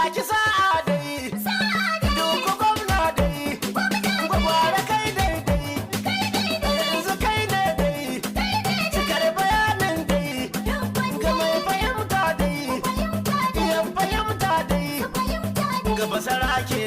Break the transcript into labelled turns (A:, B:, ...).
A: Turaki sa'a dai. Duk gwamna dai. Gwagware kai daidai. Yanzu kai ne dai. Cikar bayanin dai. Ga mai fahimta dai. Ya fahimta dai. Gaba sarake.